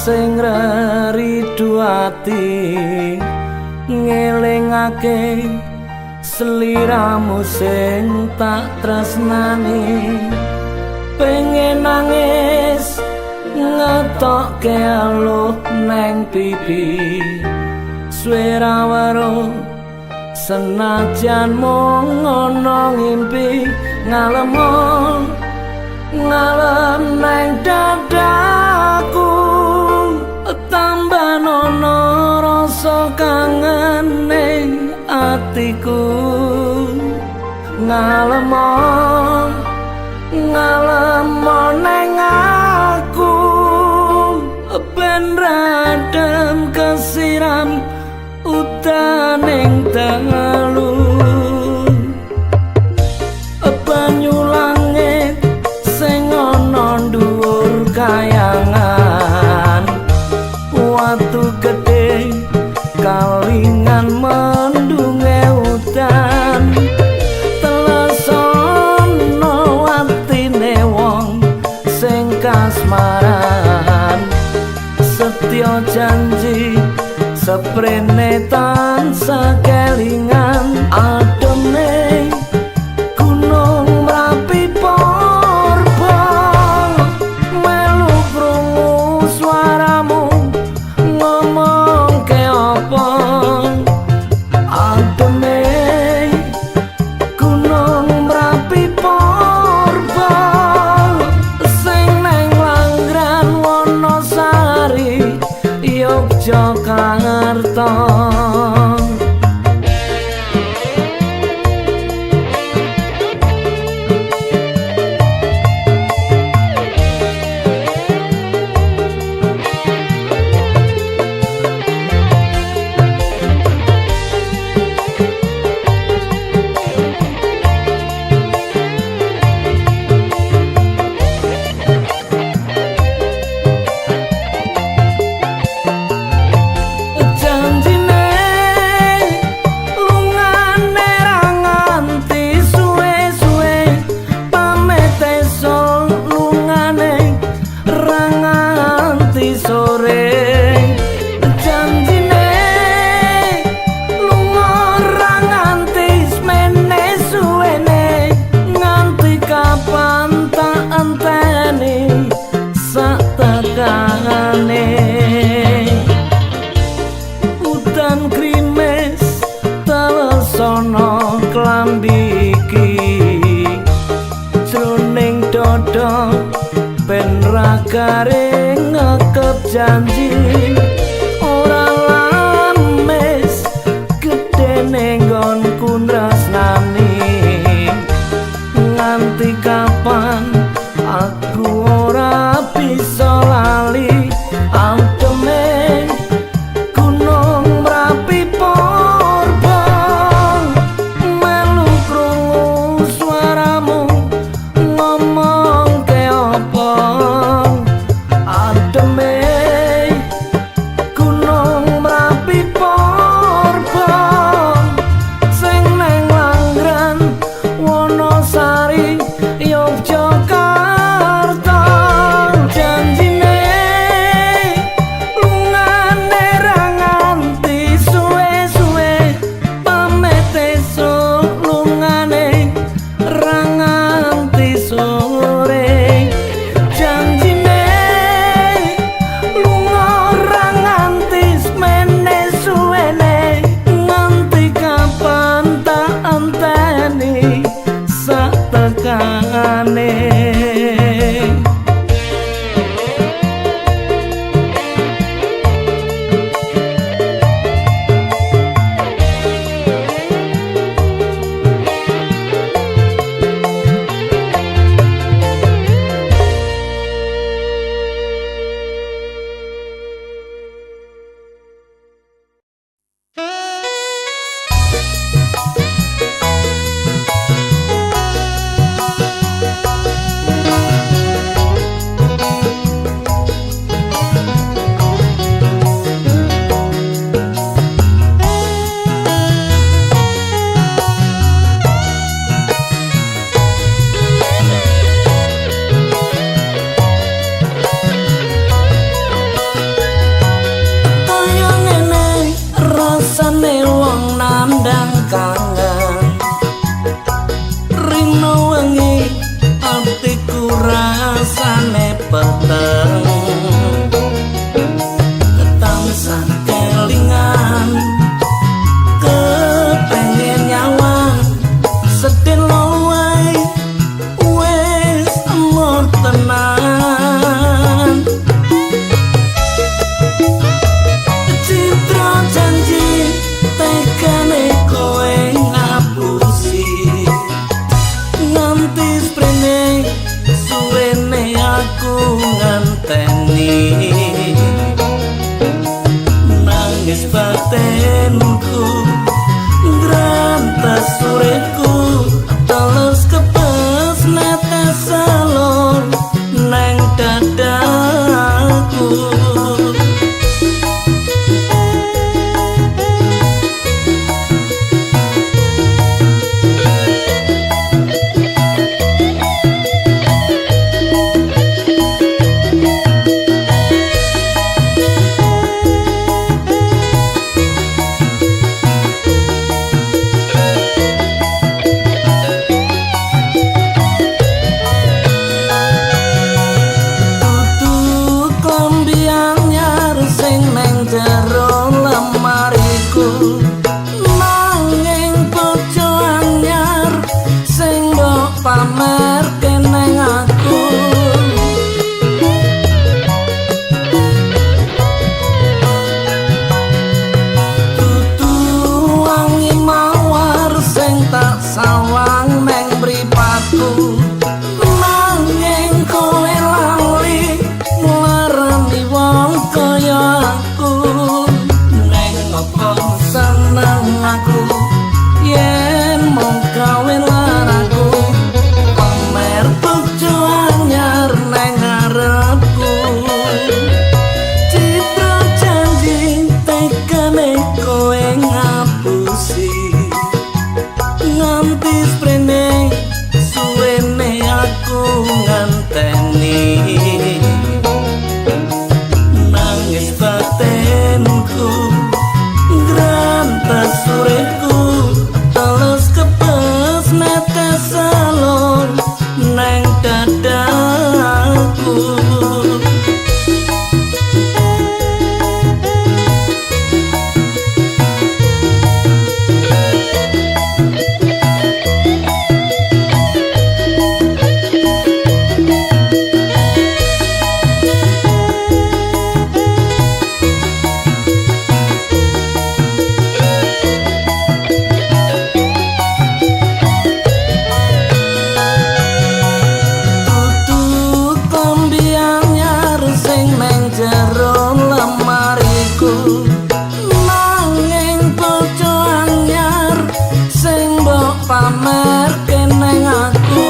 sing reridu ati ngelingake sliramu sing tak tresnani. Pengen nangis ngetokke aluh neng pipi, suwe ra weruh senajan mung ana ngimpi. Ngalemo ngalem neng dadaku, tambah nono rasa kangen ning atiku. Ngalemo ngalemo neng aku, ben radem kesiram utaning dalu. Banyu langit sing ana dhuwur kayangan, watu gedhe kalingan mendunge udan. Telesono atine wong sing kasmaran, setya janji seprene tansah kelingan. Ademe gunung Merapi purba, melu krungu suaramu ngomong ke apa. Ademe gunung Merapi purba, sing neng Langran Wonosari Yogyakarta. Janjine lungane ra nganti suwe-suwe, pamit esuk lungane ra nganti sore. Janjine lunga ra nganti semene suwene, nganti kapan tak enteni sak tekane. Udan grimis telesono klambi iki, jroning dada ben ra garing ngekep janji. Ora lames gedene nggonku tresnani, nganti kapan aku ora bisa lali. Ademe gunung Merapi purba, melu krungu suaramu ngomong ke apa. Ademe Rasane wong nandang kangen, rino wengi atiku rasane peteng. Tansah kelingan kepengen nyawang sedelo wae wis emoh tenan. Citra janji tekane kowe ngapusi, nganti sprene suwene aku nganteni. Nangis batinku ngrantes uripku, teles kepes netes salur neng dadaku. Dudu klambi anyar sing neng jero lemariku, nanging bojo anyar sing mbok pamerke neng aku. Dudu wangi mawar sing tak sawang neng mripatku, nanging kowe lali nglarani wong kaya aku. Neng opo seneng aku yen mung kawin laraku, pamer bojo anyar neng ngarepku. Citra janji tekane kowe ngapusi, nganti sprene suwene aku nganteni. Nangis batinku ngrantes uripku, teles kepes netes salur neng dadaku. Dudu klambi anyar sing neng jero lemariku, nanging bojo anyar sing mbok pamerke neng aku.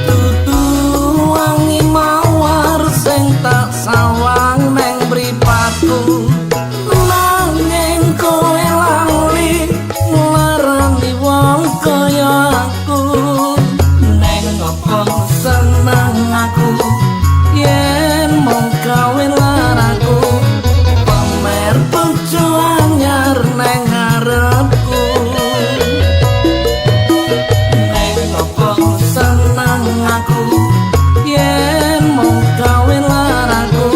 Dudu wangi mawar sing tak sawang neng mripatku, nanging kowe lali nglarani wong kaya aku. Neng opo seneng aku yen mung kawin laraku, pamer bojo anyar neng ngarepku. Neng opo seneng aku yen mung kawin laraku,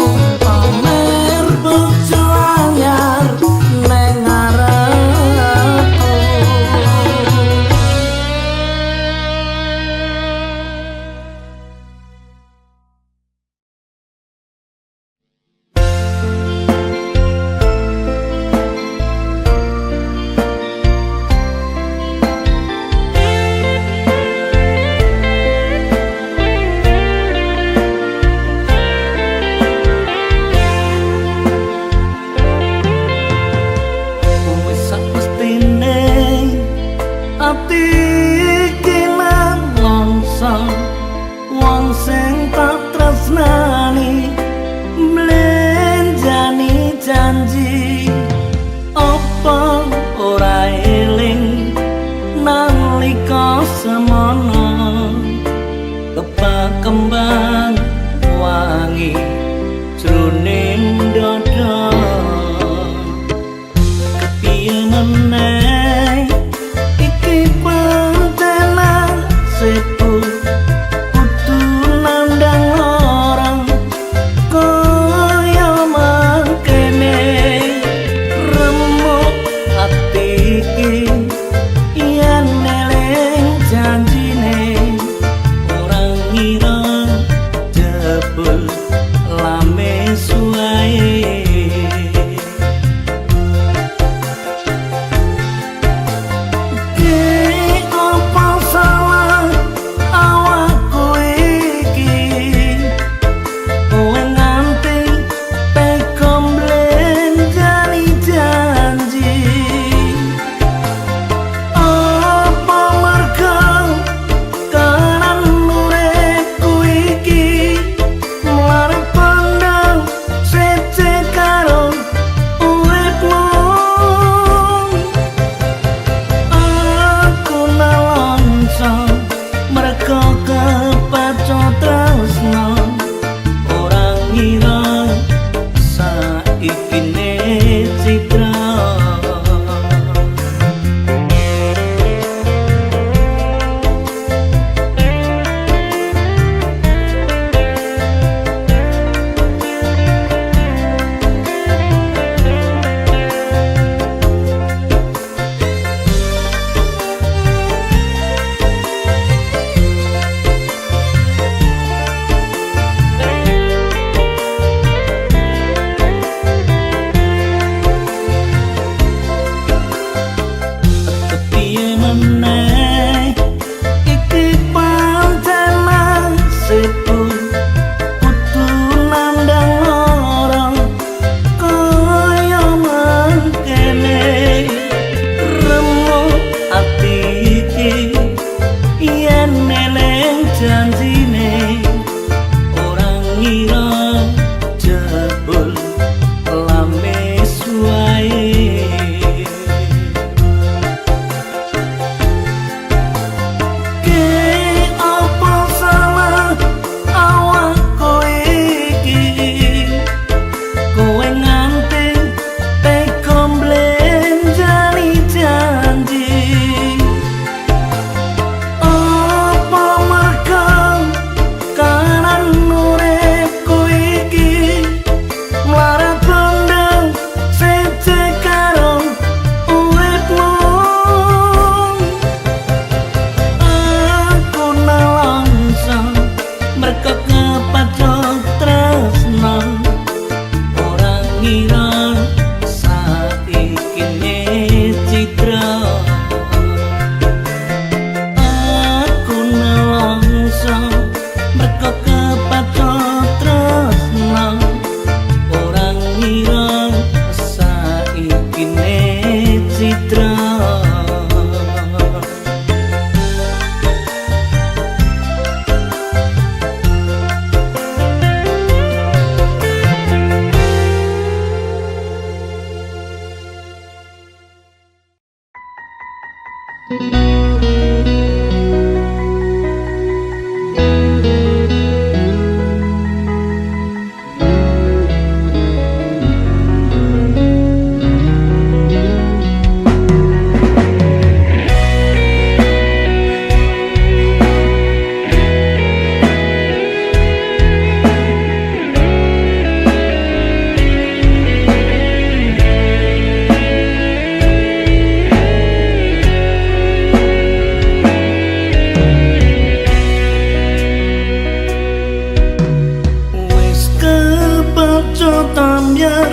Kepacut ambyar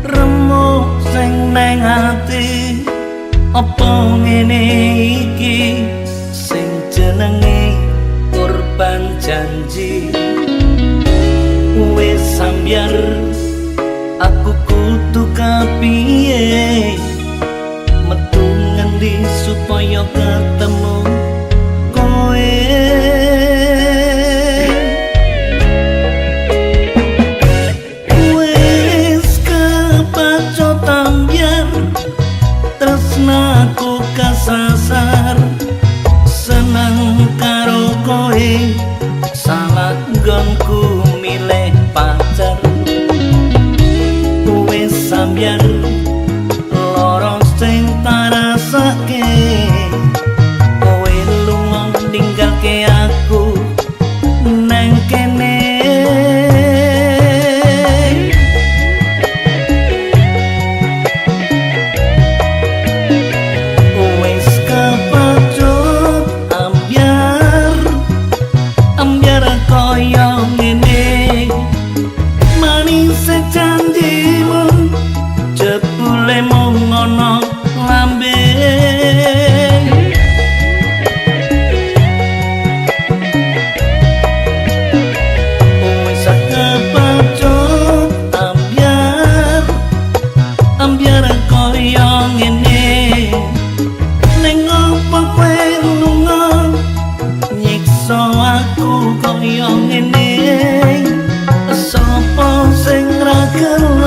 remuk sing neng ati. Apa ngene iki sing jenenge korban janji? Wis ambyar aku kudu kapiye, metu ngendi supaya ketemu kowe. Wis kepacut ambyar tresnaku kasasar, seneng karo kowe salah nggonku milih pacar. Wis ambyar lara sing tarasake, kowe lunga ninggalke aku neng kene. Wis kepacut ambyar ambyar kaya ngene, manis janjimu jebule mung ana lambe. Wis kepacut ambyar ambyar kaya ngene, ning opo kowe lunga nyiksa aku kaya ngene? Sapa sing ra gelem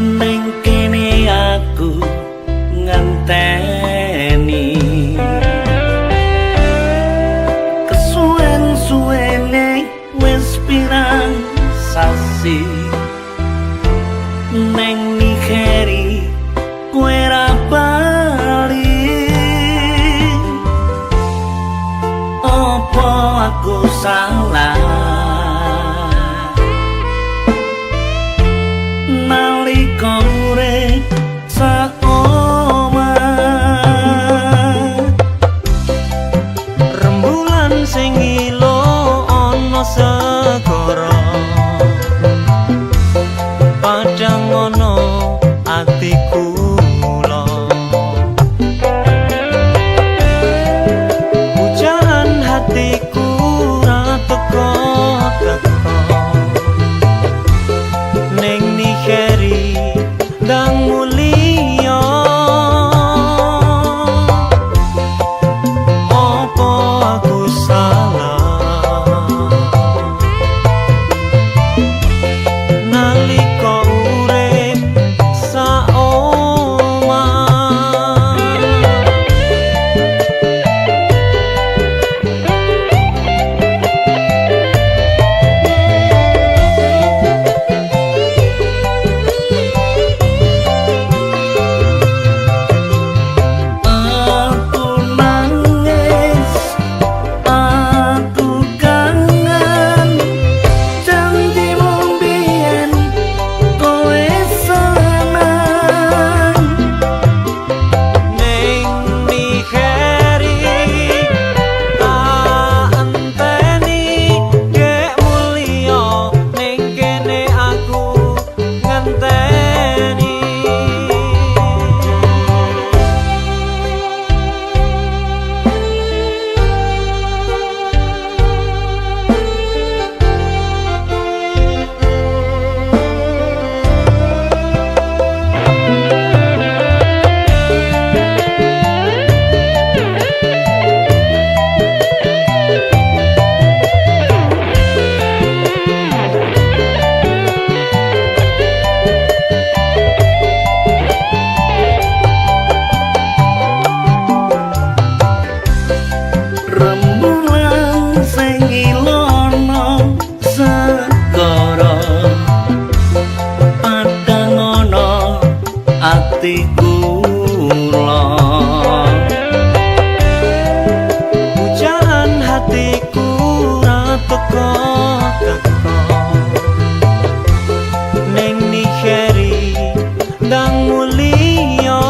Ning kene aku ngenteni. Kesuwen-suwene wis pirang sasi, neng Nigeri kowe ra bali. Apa aku salah nalika urip saomah? Rembulan sing ilo ana segara, padhang ana atiku kula. Pujaan hatiku ra teko-teko, ning Nigeri ndang mulia. Apa aku salah nalika urip saomah? Aku nangis, aku kangen janjimu mbiyen kowe seneng. Ning Nigeri tak enteni gek mulya, ning kene aku ngenteni. Rembulan sing ilono segara, padhang ana atiku kula. Pujaan hatiku ra teko-teko, ning Nigeri ndang mulya.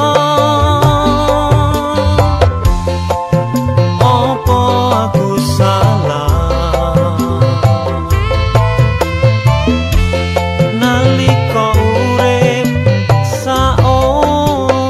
Apa aku salah nalika urip saomah?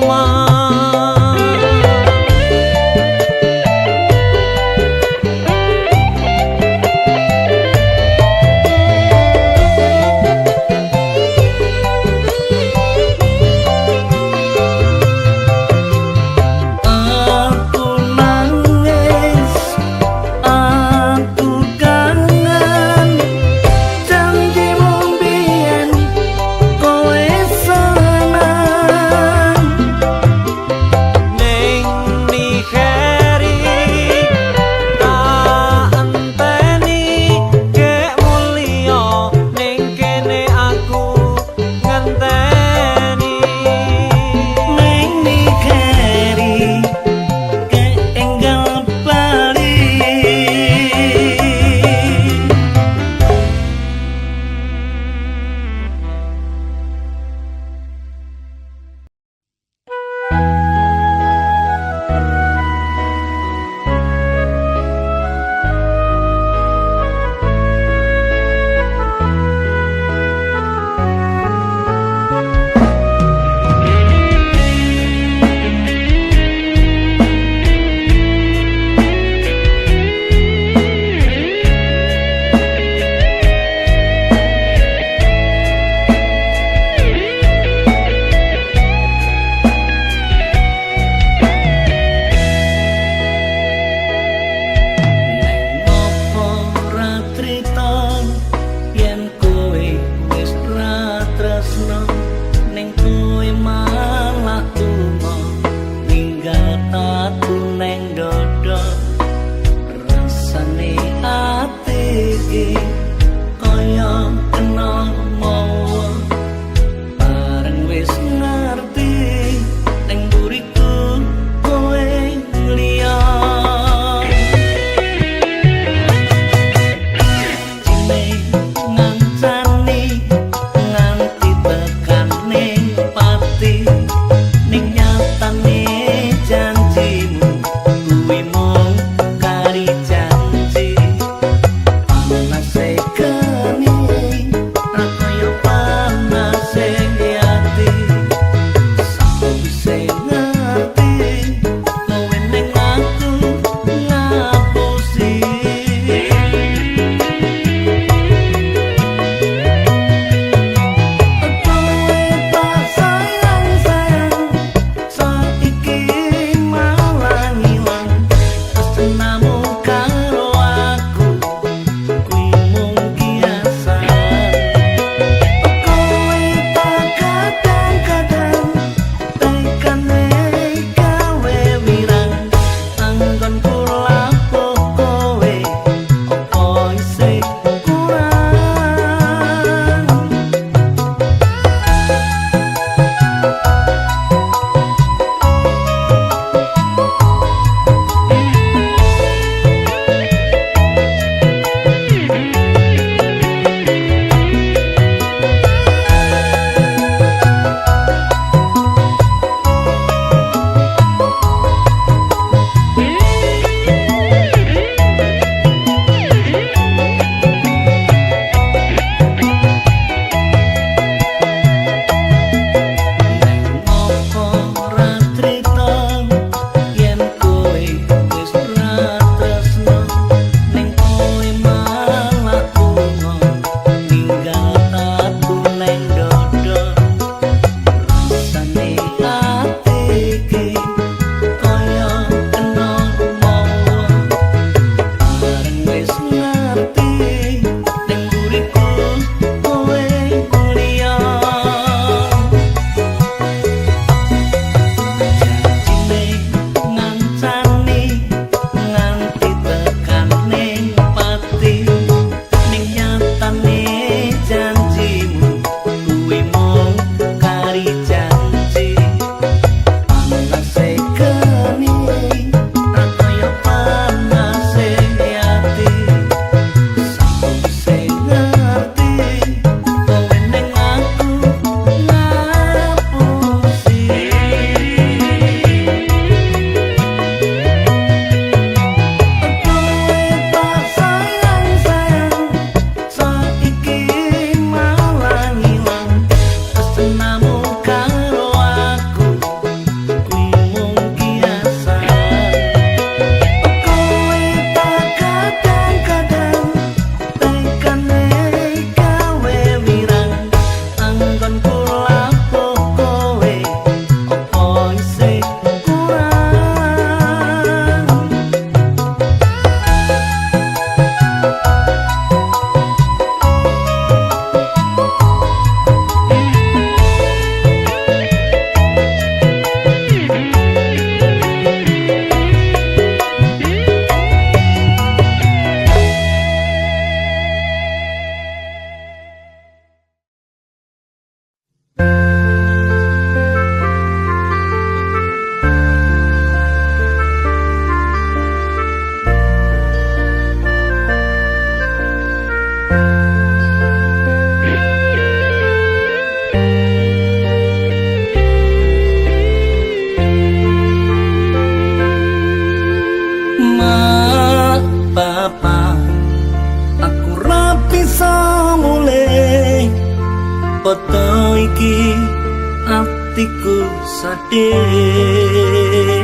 Atiku sedih.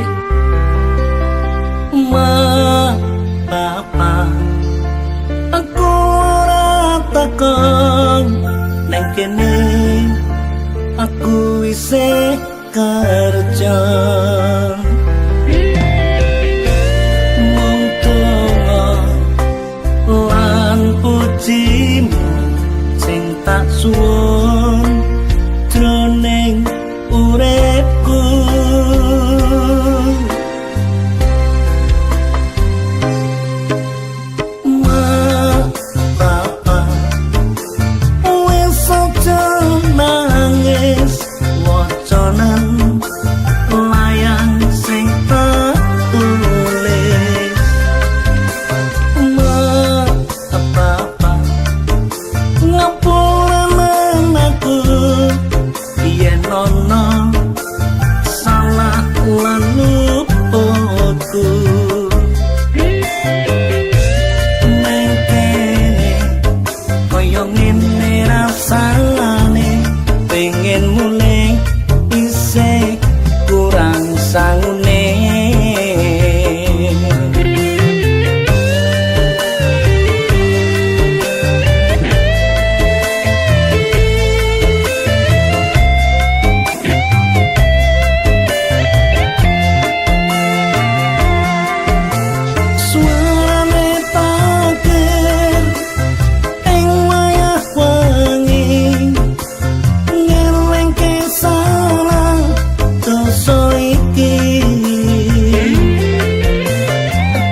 Ma, papa, aku ora takon neng kene, aku isih kerja. Mung donga lan pujimu sing tak suwun jroning uripku. Ma, papa, wis aja nangis, wacanen layang sing tak tulis. Ma, papa, ngapuranen aku yen ana salah lan luputku. Neng kene kaya ngene rasane, pengen mulih isih kurang sangune. Suarane takir ing wayah wengi, ngelingke salah dosa iki.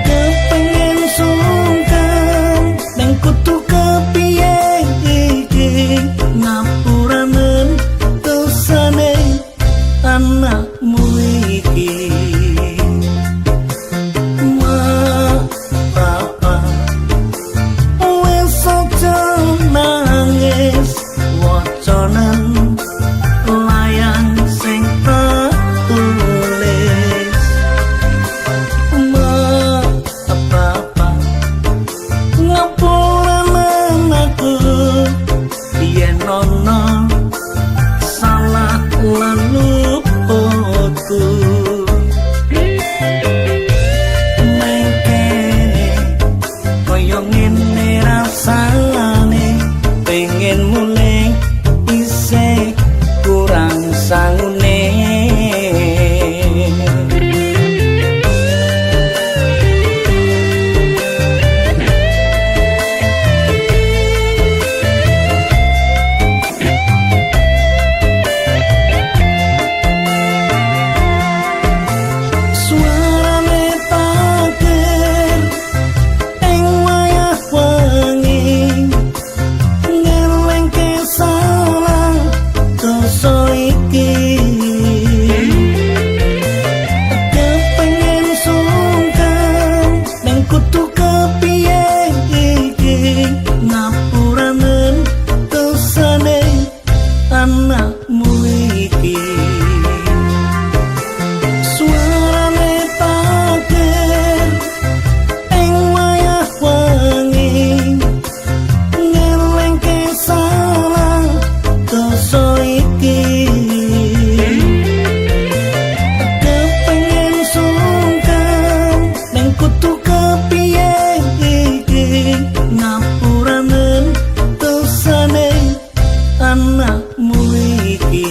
Kepengen sungkan neng kudu kepiye iki, ngapuranen dosane anakmu iki. Ma, papa, wis aja nangis, wacanen layang sing tak tulis. Ma, papa, ngapuranen aku yen ana salah lan luputku. Neng kene kaya ngene rasane, pengen mulih isih kurang sangune. Suarane takir ing wayah wengi, ngelingke salah dosa iki. Kepengen sungkan neng kudu kepiye iki, ngapuranen dosane anakmu iki. Suarane takir ing wayah wengi, ngelingke salah dosa iki. Kepengen sungkan neng kudu kepiye iki, ngapuranen dosane anakmu iki.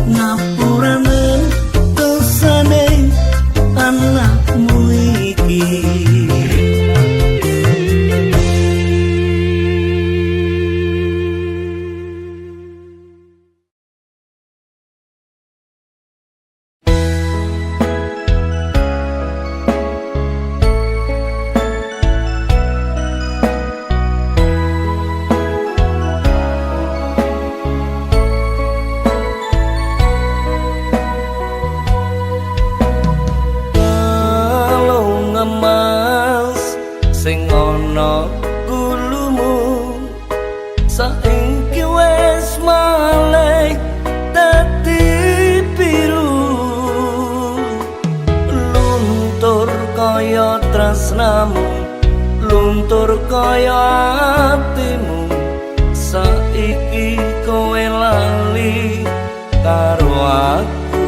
Ngapuranen dosane anakmu iki. Kalung emas sing ana gulumu saiki wis malih dadi biru, luntur kaya tresnamu, luntur kaya atimu. Saiki kowe lali karo aku.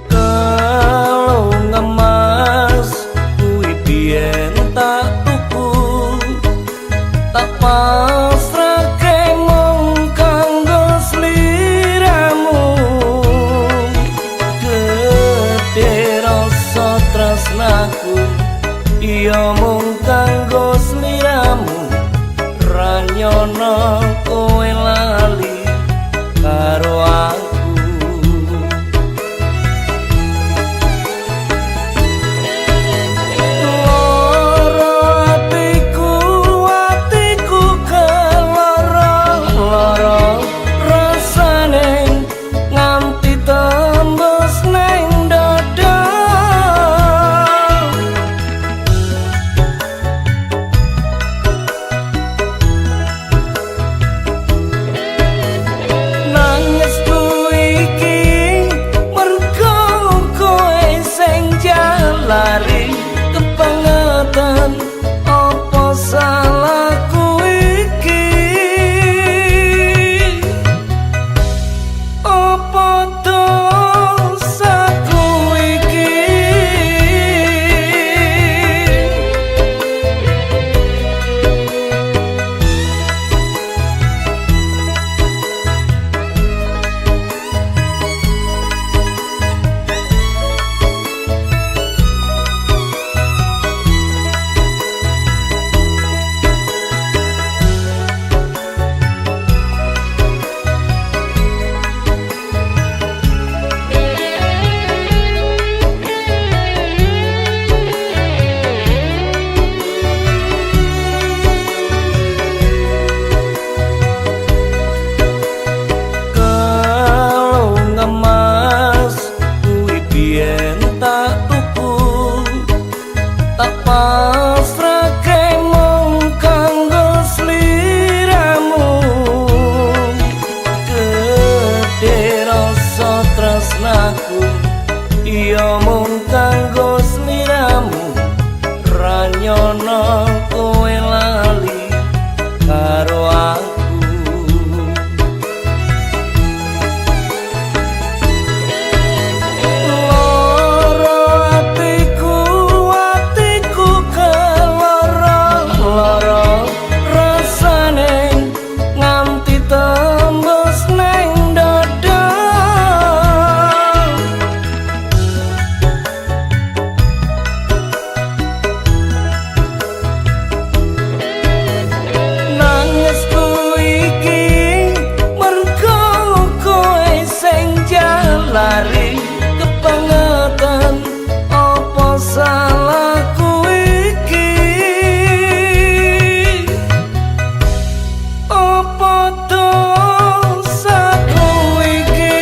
Kalung emas kuwi biyen tak tuku, tak pasrahke mung kanggo sliramu. Gedhe rasa tresnaku iya mung kanggo sliramu, ra nyono kowe lali karo aku. Loro atiku, atiku keloro-loro rasane nganti tembus neng dada. Nangisku iki mergo kowe sing jalari kebangetan, apa salahku iki? Apa dosaku iki? Kalung emas kuwi biyen tak tuku, tak pasrahke mung kanggo sliramu. Gedhe rasa tresnaku iya mung kanggo sliramu, ra nyono kowe lali karo aku. Loro atiku, atiku keloro-loro rasane nganti tembus neng dada. Nangisku iki mergo kowe sing jalari kebangetan, apa salahku iki? Apa dosaku iki?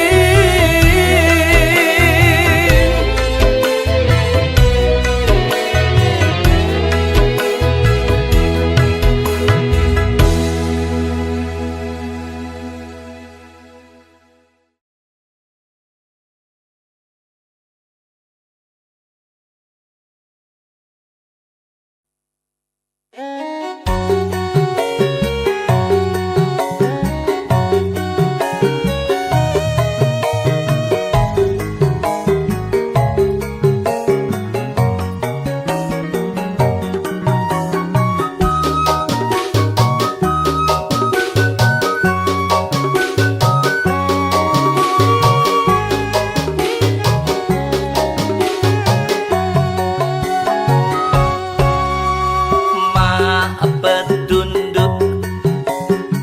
Bedunduk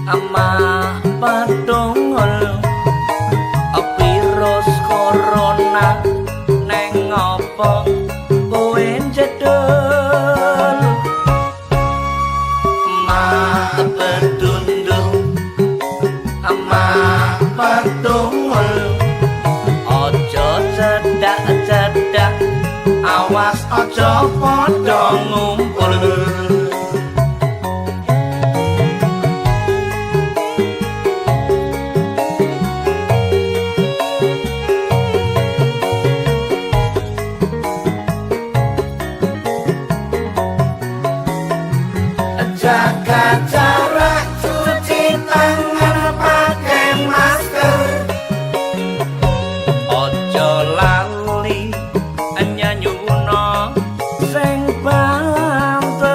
ama padongol virus corona neng apa kowe njedel. Ma bedunduk ama padongol aja cedak-cedak, awas aja padha ngumpul. Jagat jarak, cuci tangan pakai masker. Ojo lali nyanyuno sing banter.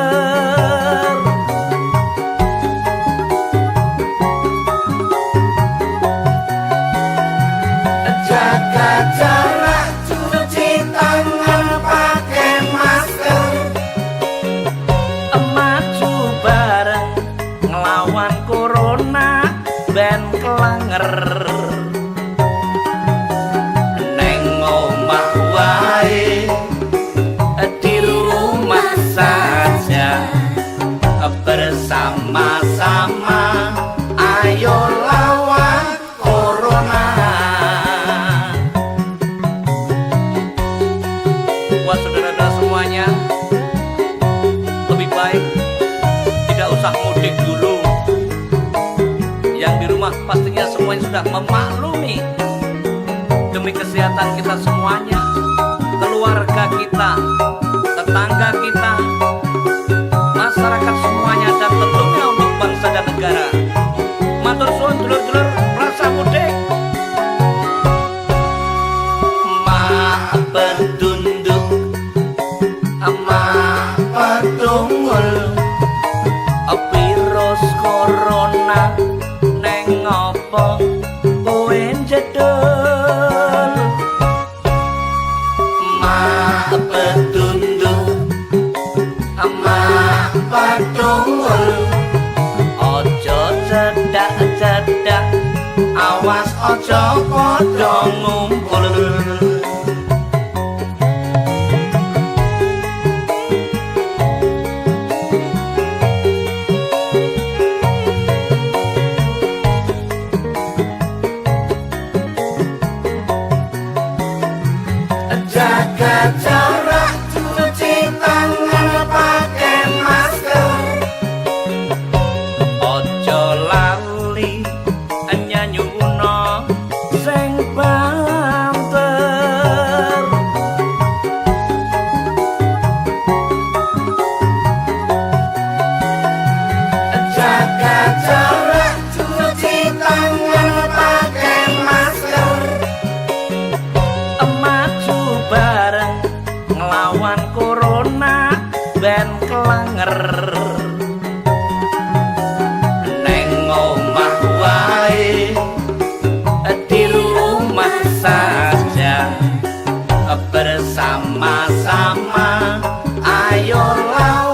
Jaga jarak, cuci tangan pakai masker. Maju bareng nglawan corona ben kelanger. Neng omah wae, di rumah saja, bersama-sama ayo lawan corona. Buat saudara-saudara semuanya, lebih baik tidak usah mudik dulu. Yang di rumah pastinya semuanya sudah memaklumi. Demi kesehatan kita semuanya, keluarga kita, tetangga kita, masyarakat semuanya, dan tentunya untuk bangsa dan negara. Matur suwun dulur-dulur, rasah mudik. Mak pedunduk, mak Petungul, virus corona neng apa kowe njedul. Mak pedunduk, mak petungul, Ojo cedak-cedak, awas ojo padha ngumpul. Jaga jarak, cuci tangan pakai masker. Ojo lali nyanyuno sing banter. Jaga jarak, cuci tangan pakai masker. Maju bareng nglawan corona ben kelanger. Neng omah wae, di rumah saja, bersama-sama ayo lawan